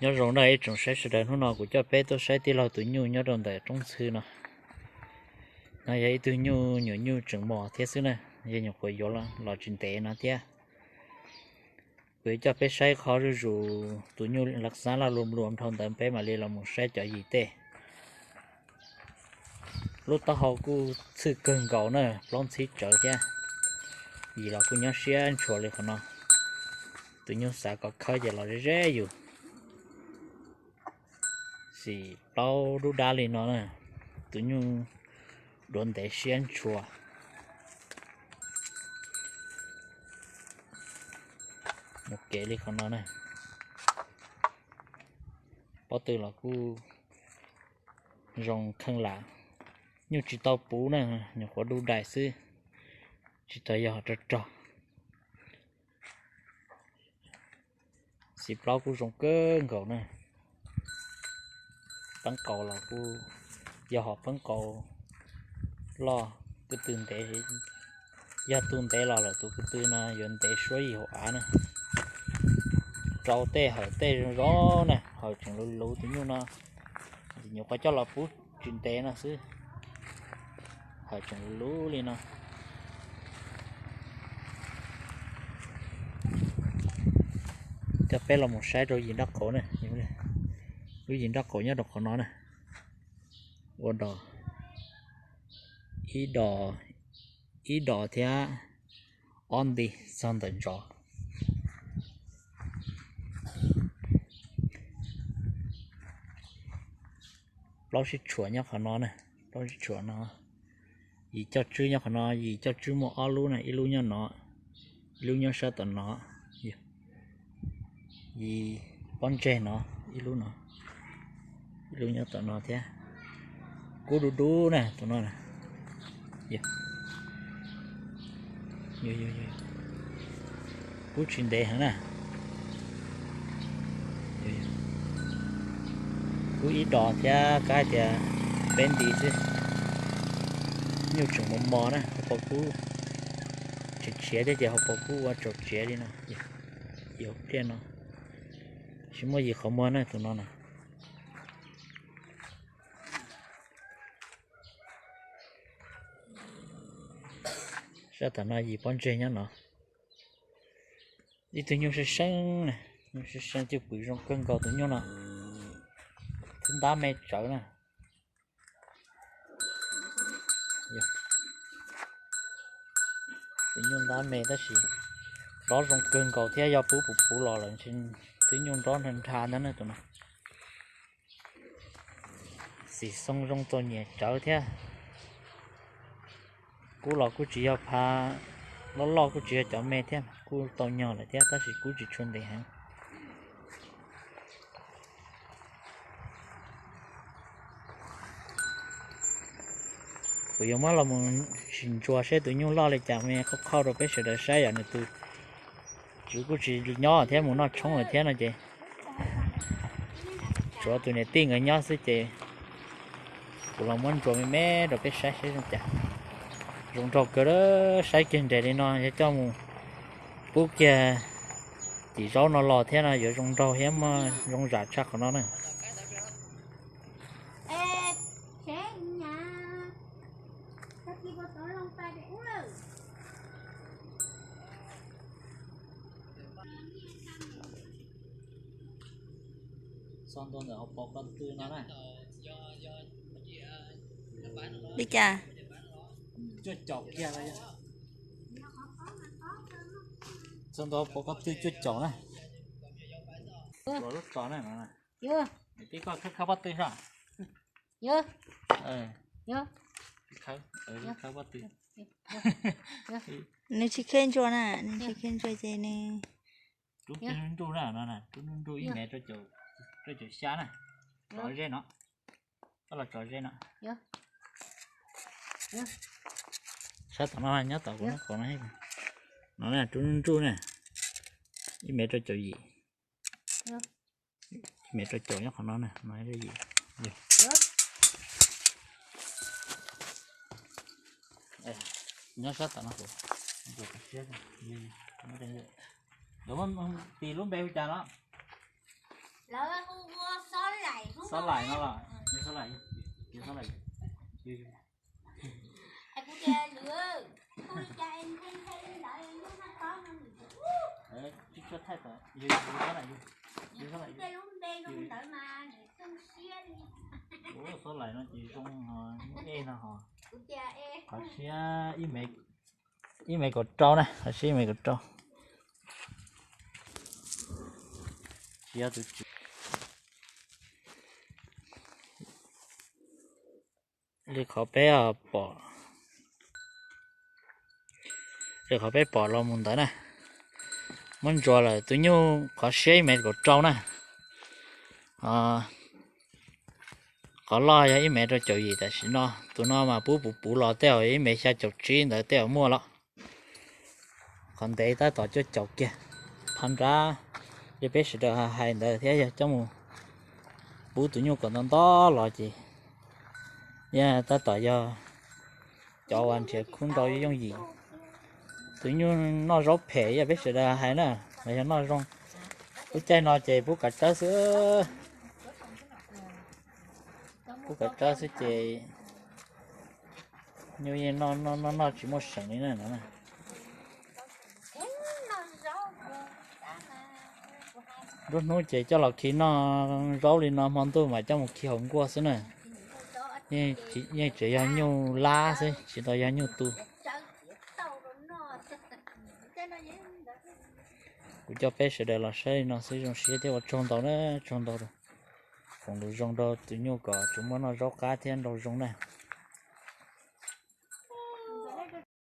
Nyob zoo na ib tsoom saib sawv daws, hnub no kuv coj peb tuaj saib tij laug tus nyuj nyob rau ntawm roob ntxhw no. No yog ib tug nyuj, nyuam nyuj tseem mos thiab xwb na, yog nyuam qhuav yuav los tsis ntev no thiab. Kuv yuav coj peb saib qhov zuj zus tus nyuj laj xab laj luam luam dhau ntawd, peb mam li los mus saib cov yim tej. Lub taub hau kuj txhwj kawg nkaus na, plaub ntxhib tsawv thiab. Yim los kuj nyob siab ntshua li qhov no. Tus nyuj xav kom khawb ces los ze ze yus. Xim plaub dub dab li no na, tus nyuj duav ntev siab ntshua. Mus kev li qhov no na. Pob tw los kuj zoo kheej lam, nyuj tsis tau puv na, nyuam qhuav dub dais xwb, tsis tau yog rog rog. Xim plaub kuj zoo kawg nkaus na. Peeb qau los kuj yog hom peeb qau loj, ko tw ntev. Yog tu ntev los lawm tus ko tw no yuav ntev suab yim hauv av na. Rau tej hawm tej zoo zoo na, hawm tseem luv luv tus nyuj no. Nyuam qhuav coj los pub tsis ntev no xwb, hawm tseem luv luv li no. Coj peb los mus saib rau yim nraub qaum na. Lub yim nraub qaum nyob rau qhov no na. Ua dos, ib dos, ib dos thiab ob nti txog ntawm ntsov. Plaub sib tshuam nyob qhov no na, plaub sib tshuam no. Yim coj tswb nyob qhov no, yim coj tswb muaj ob lub na, ib lub nyob no, ib lub nyob sab tom no. Yim pob ntseg no, ib lub no, ib lub nyob tom no thiab. Kub dub dub na tus no na. Kub tsis ntev heev na. Kub ib dos thiab kab hais tias peb nti xwb. Nyuj tseem mos mos na, hauv paus kub tsis tshiav thiab ces hauv paus kub ua tsaus tsiav li no. Yog pliaj no tsis muaj yim qhov muag na tus no na. Sab tom no yim pob ntseg nyob no. Ib tug nyuj seeb seeb na, nyuj seeb seeb cwj pwm zoo kawg nkaus tus nyuj no. Twb ntab me tsawv na. Tus nyuj ntab me tab sis nrob zoo kawg nkaus thiab, yog pub puv puv los lawm ntshe twb nyuj nrob nrha nrha ntag na tus no. Xim xoo zoo txaus nyiam tsawv thiab. Kub los kuj tsis yog phav loj loj, kuj tsis yog cov me thiab, kuj tau nyog lawm thiab tab sis kub tsis tshua ntev heev. Kuv yuav muab los mus sim ntsuas seb tus nyuj loj li cas me qhauj qhauj rau peb sawv daws saib, yog nws tus tswv kuj tsis nyob thiab mus noj tshoob lawm thiab no ces tsuav tus niam tij nkawd nyob xwb ces kuv los muab ntsuas me me rau peb saib seb zoo cas. Zoo nraug kawg, saib kiag nres li no yog coj mus pub kiag cim zaub no los thiab no yuav zoo nraug thiab muaj zoo zam tshaj qhov no na. Txog ntua ntawm hauv paus ko tw no na. Li cas? Cuaj caum kiag. Txog ntua hauv paus ko tw cuaj caum na. Lub tso na no. Tij koj khawb pob tw soj. Khawb pob tw. Nws tsis khej ntsuas na, nws tsis khej ntsuas ces nws rub nruj na no, rub nruj ib mev rau caum xya na. Tso ze no. Koj los tso ze no. Sab tom no nyob tom kuv no, no na, rub nruj na. Ib mev rau caum yim. Ib mev rau caum nyob qhov no na, no yim. Nyob sab tom no. Lawv muab tis lub npe hu cas no? Xob laim no los, xob laim, xob laim, xob laim no ces zoo, ej no ho, qhov siab ib mev kaum rau na, qhov siab ib mev kaum rau. Tsis yog tus tswv li qhov peb pom, li qhov peb pom los mus ntawd na. Muab ntsuas lawm tus nyuj qhov siab ib mev kaum rau na. Qhov loj yog ib mev rau caum yim tam sim no, tus no mas pub puv puv los tej zaum ib mev xya caum tsib ntawd tej zaum muaj los. Qhov ntev tab tom cuaj caum kiag. Phab nrab li peb sawv daws hais ntawd thiab yog coj mus pub tus nyuj kom nto nto los ces yeej tab tom yog cov uas nrhiav khub nrau yooj yim. Tus nyuj noj zaub phem yog peb sawv daws hais na, los yog noj zoo. Lub caij no ces pub kav tsawb xwb, pub kav tsawb xwb ces nyuj yeej noj noj noj tsis muaj seem li na no. Nruab hnub ces coj los khi noj zaub li no, hmo ntuj mas coj mus khi hauv nkuaj xwb na. Yeej tseem yog nyuj lab xwb tsis tau yog nyuj tu. Kuv coj peb sawv daws los saib li no xwb zoo siab thiab ua tsaug ntau na, tsaug ntau. Foom lus zoo rau tus nyuj kom tsuas muaj noj zaub qab thiab nrau zoo na.